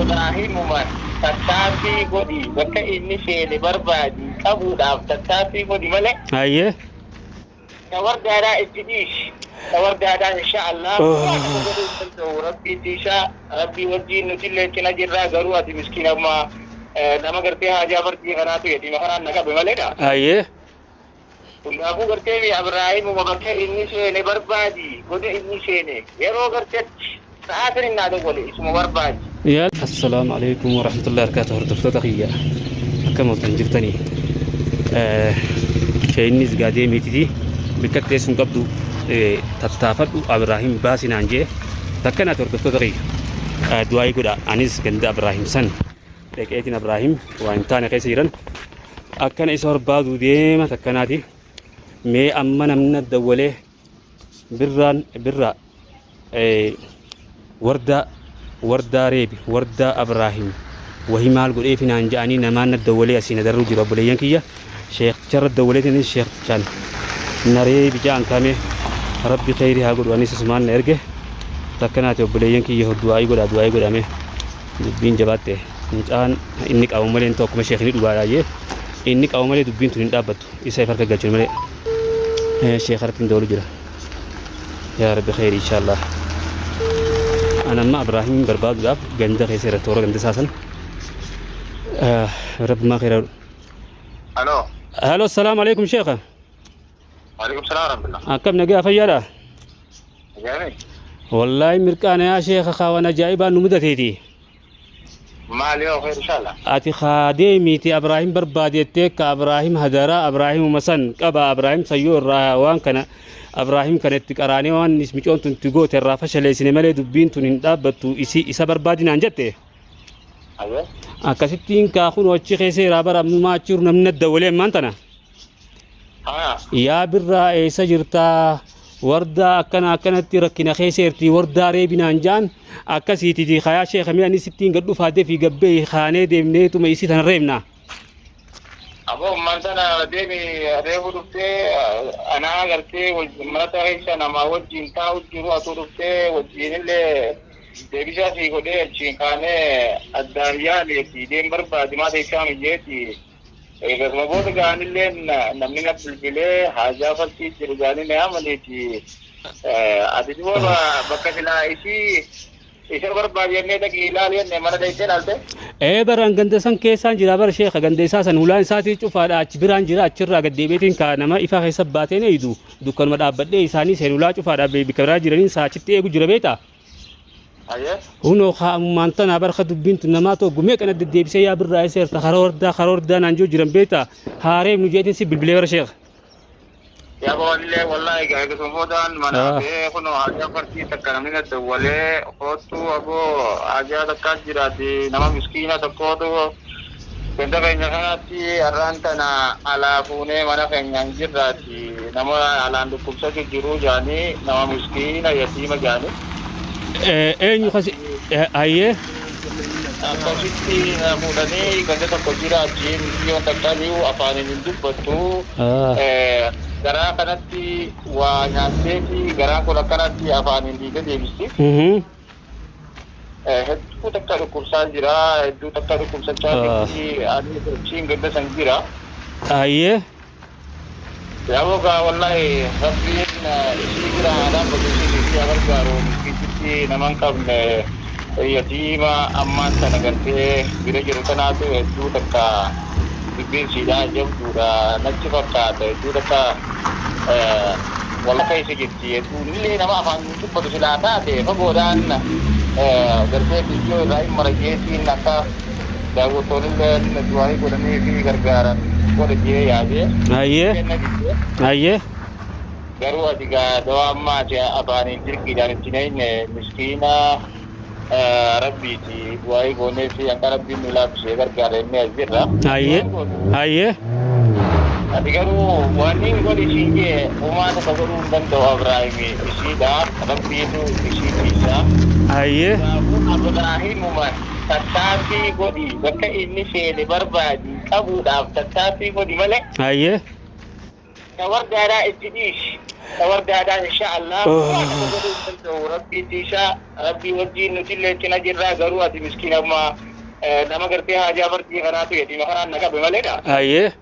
Ibraahimuma tattaaffii godhi, bakka inni seene barbaadi qabuudhaaf tattaaffii godhi malee. Hayyee. Ta wardaadhaa itti dhiisi. Ta wardaadhaa insha Allah waa tokko godhuu hin danda'u. Rabbii tiisaa Rabbii wajjiin nutillee cina jirraa, garuu ati miskiina amma nama gartee haajaa fardii kanaatu yatiima kanaan na qabe maleedha. Hayyee. Hundaafuu gartee mi Abraahimuma bakka inni seene barbaadi, goda inni seene yeroo gartetti sa'aa san innaa dawwale isuma barbaadi. Yaa assalaamu alaikum warahmatullahi wabarakatuh, hordoftoota kiyya, akkam oltan jirtanii? Sheeyinnis gaa deemiititi bikka teessuun qabdu tattaafadhu, Abraahim baasinaan jee takkanaati. Hordoftoota kiyya, du'aayii godha. Anis ganda Abraahim san dhaqeetiin Abraahim waa hin taane keessa jiran akkana isa barbaadu deema takkanaati. Mee amma namni dawwalee birraan birraa wardaa wardaa reebi, wardaa Abraahim wahi maal godheefi naan ja'anii namaan na dawwalee asii na darru jiru. Obboleeyyan kiyya, sheekticharra dawwaleetiin sheektichaan na reebi ja'an kaame. Rabbi kheyrii haa godhu, anis isumaan na erge takkanaati. Obboleeyyan kiyya, du'aa'ii godhaa, du'aa'ii godhame. Dubbiin jabaatte. Mucaan inni qabu malee hin ta'u, akkuma sheekni dhugaadhaa jee, inni qabu malee dubbiin tun hin dhaabbattu, isa if harka galchinu malee. Sheekarratti hin dawwalu jira. Yaa Rabbi kheyri inshallah. An amma Abraahimiin barbaaduudhaaf ganda keessa irra toora ganda isaa san. Rabbi maa kheyra. Alo. Halo, assalaamu alaikum sheekha. Waalaikum salaam warahmatullah. Akkam, nagaa fayyaadha? Ajaa'ibi. Wallaahi mirqaana yaa sheekha, kaawan ajaa'ibaa nu mudateeti. Maali yoo khayr inshallah. Ati kaa deemiiti Abraahim barbaadettee ka Abraahim hadaraa Abraahimuma san qaba, Abraahim sayyoo irraa waan kana Abraahim kana itti qaraanee waan micoon tun itti goote irraa fashaleessine malee dubbiin tun hin dhaabbattu, isi isa barbaadinaan jette. Ayyee. Akkasittiin kaa kun achi keessa irraa bara ammumaa achi jiru namni adda walee ammaan tana. Yaa birraa, eessa jirtaa? Wardaa akkana akkanatti rakkina keessa jirti, wardaa reebinaan jaan akkasiititi. Kayaa sheeka, mee anis ittiin gad dhufaa, defii gabbee kaanee deemneetuma isii tana reebna. Aboo, ammaan tana deemi, reefu dhuftee anaa gartee mana keessa namaa wajjin taa'u jiru, atuu dhuftee wajjin illee deebisaa sii godhee achiin kaanee addaan yaaneeti deem barbaadi maa teessaa mijeeti. Eegasuma booda gaanillee namni na bilbilee haajaa faltii jiru gaanii na yaamaniiti. Ati duuba bakka silaa isii isa barbaadu jennee dhaqii ilaali jennee mana deessee ilaalte. Ee, baraan ganda san keessaan jira bara sheeka, ganda isaa san hulaan isaatii cufaadha, achi biraan jira. Achirraa gad deebi'eetiin kaa nama ifaa keessa baateen eeydu dukkanuma dhaabbadhee isaanii seen hulaa cufaadha, bikka biraa jiraniin saa achitti eegu jira beektaa. Ayyee. Hunoo kaa ammaan tanaa barka dubbiin tun namaa tokko meeqa na deddeebisee yaa birraa eessa jirta, karaa wardaa karaa wardaa naan jiru jiran beektaa, haareef nu jeetiin si bilbilee bara sheeka. Yaa bawallee, wallahi egaa eegasuma boodaan mana bee kunoo haajaa fartii takka namni na dawwalee, koottuu aboo haajaa takkaa jiraati, nama miskiina tokkootu ganda keenya kanaatti har'aan tana alaa fuunee mana keenyaan jirraati, nama alaan dhukkubsatu jiruu jaanii, nama miskiina yatiima jaanii. Eenyu kasi hayyee? Akkasitti na fuudhanii ganda tokko jira, achiin biyyoon takka jiru afaaniin hin dubbattu. Garaa kanatti waa nyaatteeti garaan kun akkanatti afaaniin dhiitee deebisti. Hedduu takka dhukkubsaa jira, hedduu takka dhukkubsachaa jirti, ani achiin ganda san jira. Hayyee. Yaaboo gaa, wallahi Rabbiin isii bira haa dhaabbatu, isii isii haa gargaaru, miskiintitti nama hin qabne yatiima ammaan tana gartee bira jiru tanaatu hedduu takka dubbiin siidhaa jabduudha natti fakkaata, hedduu takka walla keessa jirti, hedduu illee nama afaan dubbatu silaa taate fagoodhaan gartee biyyoo irraa hin mara jeetiin akka daawwattoonillee du'aayii godhanii fi gargaaran godha jee yaadee. Hayyee. Kenna didee. Hayyee. Garuu ati gaa dawaa ammaa ati afaaniin dirqiidhaan itti naqne, miskiina Rabbiiti, du'aayii goonee fi hanga Rabbiin nu laaffisee gargaara jennee as jirra. Hayyee. Hayyee. Ati garuu waan inni godhi siin jee homaa tokko godhuu hin danda'u Abrahaami, isiidha Rabbiitu isii tiisa. Hayyee. Kanaafuu Abrahaamuma tattaaffii godhi, bakka inni seene barbaadi qabuudhaaf tattaaffii godhi malee. Hayyee. Ta wardaadhaa itti dhiisi. Ta wardaadhaa insha Allah waan nama godhuu hin danda'u. Rabbii tiisaa rabbii wajjiin nutillee cina jirraa garuu ati miskiin amma nama gartee haajaa fardii kanaatu yatiima kanaan na qabe maleedha. Ayyee.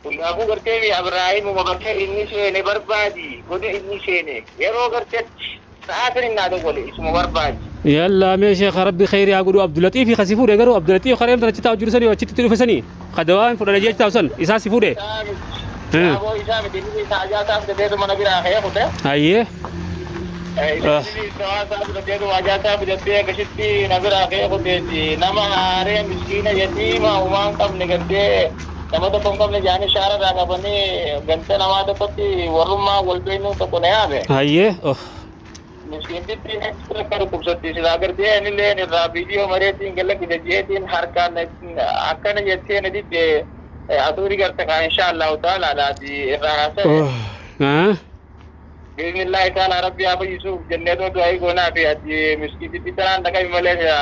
Hundaafuu gartee mi Abraahimuma bakka inni seene barbaadi goda inni seene yeroo gartetti sa'aatiin innaa dawwale isuma barbaadi. Yallaa mee sheekha rabbi kheyrii haa godhu Abdulatiifi ka si fuudhe garuu Abdulatiif ka reemtan achi taa'u jiru sanii achitti itti dhufe sanii ka dawaan fudhana jee achi taa'u san isaa si fuudhe. Isaa miti. Aboo isaa miti inni isaa ajaa isaa fidateetu mana biraa ka'ee kute. Hayyee. Inni dawaa isaa fidateetu ajaa isaa fidatee akkasitti na biraa ka'ee kuteeti. Nama haaree miskiina yatiima homaa hin qabne gartee nama tokko hin qabne jaanii shaara irraa qabanii ganda namaa tokkotti warrummaa wal beeknuun tokko na yaame. Hayyee. Oh. Miskiintittiin akka dhukkubsatti silaa gartee anilleen irraa viidiyoo mareetiin galla fida jeetiin harkaan akkana jettee na didde atuu ni garta kaa insha Allahu ta'ala laati irraa haasa'e. Oh. Ah. Bismillaahi ta'ala rabbi haa fayyisuuf jennee too du'aa goonaa fi ati miskiintittii tanaan dhaqabi malee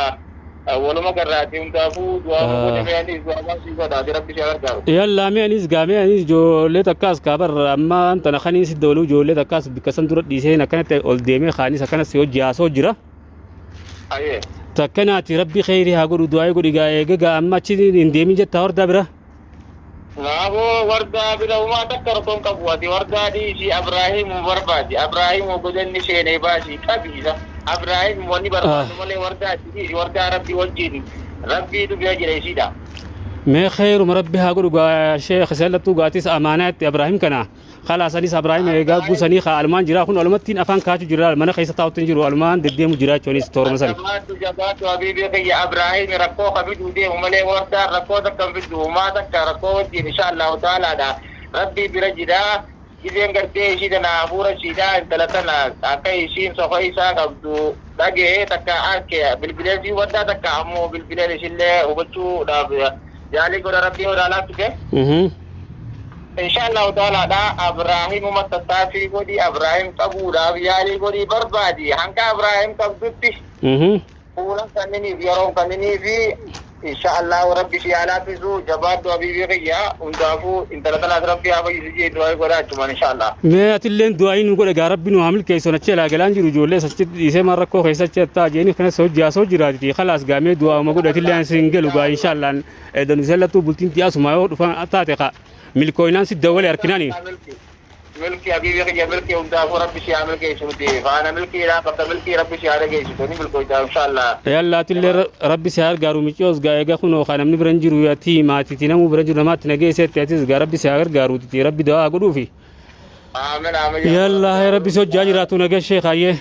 waluma garraati hundaafuu du'aa goone mee anis du'aa baasii godha ati rabbi si haa gargaaru. Yallaa mee anis gaa mee anis ijoollee takkaas kaabar amma tana kaniin si dabaluu ijoollee takkaas bikka san dura dhiiseen akkanatti ol deemee kaanis akkana si hojii haasoo jira. Ayyee. Takkanaati rabbi kheyrii haa godhu du'aa godhi gaa eega gaa amma achi hin deemin jettaa hordaa bira. Naafuu wardaa bira humaa takka rakkoo hin qabu ati wardaa dhiisi Abraahimu barbaadi Abraahimu godanni seenee baasi qabi isa Abraahim wanni barbaadu malee wardaa itti dhiisi wardaa rabbi wajjin rabbiitu bira jira isiidha. Mee kheyruma rabbi haa godhu gaa sheekh sallattuu gaatis amaanaa itti Abraahim kana Kalaas anis Abraahim eegaa gusanii kaa alumaan jiraa kun alumattiin afaan kaachuu jira mana keessa taa'utti hin jiru alumaan deddeemu jira jechuunis tooruma sana. Jabaadhu jabaadhu habiibii kiyya Abraahim rakkoo ka fiduu deemu malee wardaan rakkoo takka hin fiddu humaa takka rakkoo wajjin insha Allahu ta'alaadha rabbii bira jira gizeen gartee ishii tana hafuura ishiidha intala tana akka ishiin sofa isaa qabdu dhagee takka arke bilbileen sii hubadhaa takka ammoo bilbileen ishillee hubachuudhaaf yaalii godha rabbii horaa laaffise. Insha Allahu ta'ala dha Abraahimuma tattaaffii godhi Abraahim qabuudhaaf yaalii godhii barbaadi hanga Abraahim qabdutti fuula kanniniif yeroon kanniniif insha Allahu rabbi si haa laaffisu jabaadhu habiibii kiyya hundaafuu intala tanaas rabbi haa fayyisu jee du'aa godhaa achumaan insha Allah. Mee atilleen du'aa'ii nu godhe gaa rabbi nu haa milkeessu achi alaa galaan jiru ijoollee achi dhiisee maal rakkoo keessa achi attaa jeeni kanas hojii haasoo jiraatiti kalaas gaa mee du'aa'uma godhe atillee an sin galu gaa inshaallaan Edan sellattuu bultiin tiyaa sumaa yoo dhufan taate ka milkooynaan si dawwale harkinani. Milki habiibi kiyya milki hundaafuu rabbi si haa milkeessu nuti faana milkiidha bakka milkii rabbi si haa dhageessisu ni milkooyta inshallah. Yalla atillee rabbi si haa gargaaru micciyoos gaa eega kunoo ka namni bira hin jiru ati maatiti namuu bira hin jiru namaatti nageesseetti atis gaa rabbi si haa gargaaru titi rabbi dawaa haa godhuufi. Aamin aamin. Yalla yaa rabbi si hojjaa jiraatu nagashee kaayyee.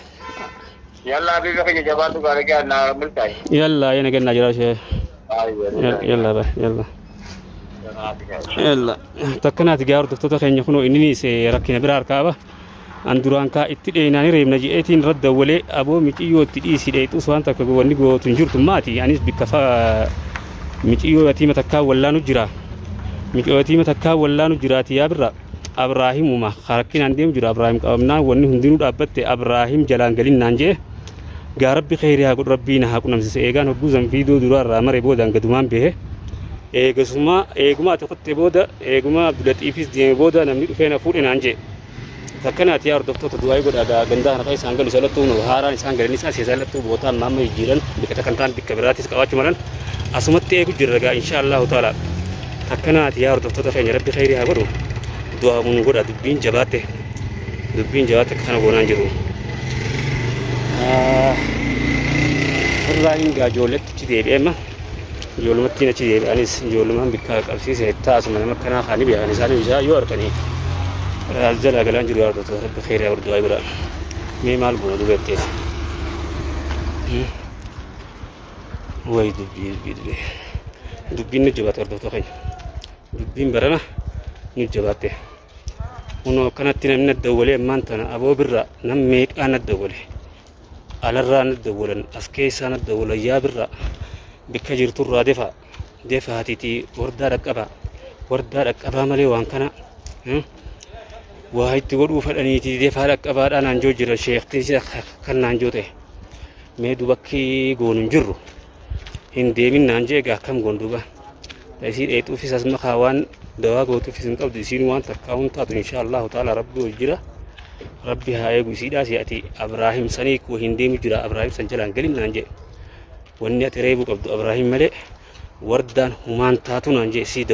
Yalla habiibi kiyya jabaadhu gaarii kiyya naa milkaayi. Yalla yaa nagannaa jira shee. Yalla ba yalla. Yalla takkanaati gaa hordoftoota keenya kunoo inninis rakkina biraa harkaa qaba. An duraan kaa itti dheeynaani reebna je'eetiin irra dawwalee aboo miciyyoo itti dhiisi dheeyxus waan takka wanni gootu hin jirtu maati anis bikka fa miciyyoo yatiima takkaa wallaanu jira. Miciyyoo yatiima takkaa wallaanu jiraati yaa birra. Abraahimuma rakkinaan deemu jira Abraahim qabamnaan wanni hundinuu dhaabbatte Abraahim jalaan galinnaan je'e. Gaa rabbi kheyrii haa godhu rabbii na haa qunnamsiise eegaan hogguu san viidiyoo duraa irraa mare boodaan gadumaan behe eegasuma eeguma ati kutte booda eeguma Abdulaxiifis deeme booda namni dhufee na fuudhe naan jee takkanaati yaa hordoftoota du'aa'ii godhaa gaa gandaa kana keessa isaan galu salattuu nu haaraan isaan galanis asii salattuu bootaa amma amma jijjiiran bikka takkan ta'an bikka biraatis qabaachuu malan asumatti eegu jirra gaa insha Allahu ta'ala takkanaati yaa hordoftoota keenya rabbi kheyrii haa godhu du'aa nu godha dubbiin jabaatte Dubbiin jabaatte akka kana goonaan jiru. Irraa hin gaa ijoolletti achi deebi'ee amma ijoollumatti achi deebi'anis ijoollumaan bikka qabsiise taasuma nama akkanaa kaanii beekan isaanii isaa yoo arganii jalaa galaan jiru yaa hordoftoota rabbi kheyrii haa godhu du'aa godhaa. Mee maal goona duuba jettee. Wayi dubbii dubbii dubbii. Dubbiin nu jabaate hordoftoota keenya. Dubbiin barana nu jabaatte. Kunoo akkanatti namni na dawwalee ammaan tana aboo birraa nam meeqaa na dawwale. Alarraa na dawwalan as keessaa na dawwalan yaa birraa bikka jirturraa defaa defaatiitii wardaa dhaqqabaa wardaa dhaqqabaa malee waan kana waa itti godhuu fedhaniitii defaa dhaqqabaadhaa naan joo jira sheektii kan naan joo ta'e mee dubakki goonu hin jirru hin deemin naan jee egaa akkam goon duuba Ta isii dheexuufis as makaa waan dawaa gootuufis hin qabdu isiin waan takkaa hun taatu insha Allahu ta'ala rabbi wajji jira. Rabbi haa eegu isiidhaa si ati Abraahim sanii koo hin deemu jira Abraahim san jalaan galin naan jedhe. Wanni ati reebuu qabdu Abraahim malee wardaan humaan taatu naan jedhe sii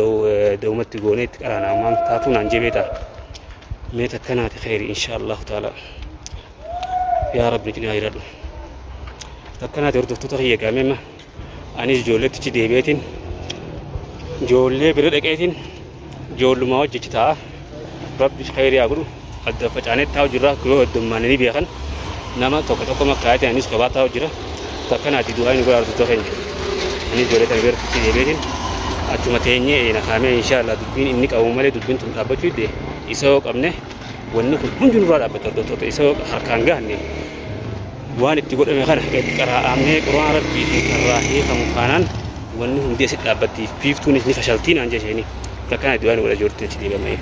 dawumatti goonee itti qaraana humaan taatu naan jedhe beektaa. Mee takkanaati kheyri insha Allahu ta'ala. Yaa Rabbi cinaa jiradhu. Takkanaati hordoftoota kiyya gaamee anis ijoolleetti deebi'eetiin ijoollee bira dhaqeetiin ijoollumaa hojjechi ta'a. Rabbi kheyrii haa godhu. Adda facaanee taa'u jirra yoo heddummaanne ni beekan. Nama tokko tokko makkaayatiin anis kophaa taa'u jira. Takkanaati du'aa inni godha hordoftoota keenya. Anis ijoollee tana biratti deebi'eetiin achuma teenyee eena kaamee inshaallah dubbiin inni qabu malee dubbiin tun dhaabbachuu didde isa yoo qabne wanni kun hundi nurraa dhaabbata hordoftoota isa yoo harkaan gahanne waan itti godhame kana itti qaraa'amnee quraan rabbiitiin karraa hiikamu taanaan wanni hundi asitti dhaabbattiif biiftuunis ni fashaltii naan jecheeni takkana du'aa inni godha ijoollee achi deebi'amee.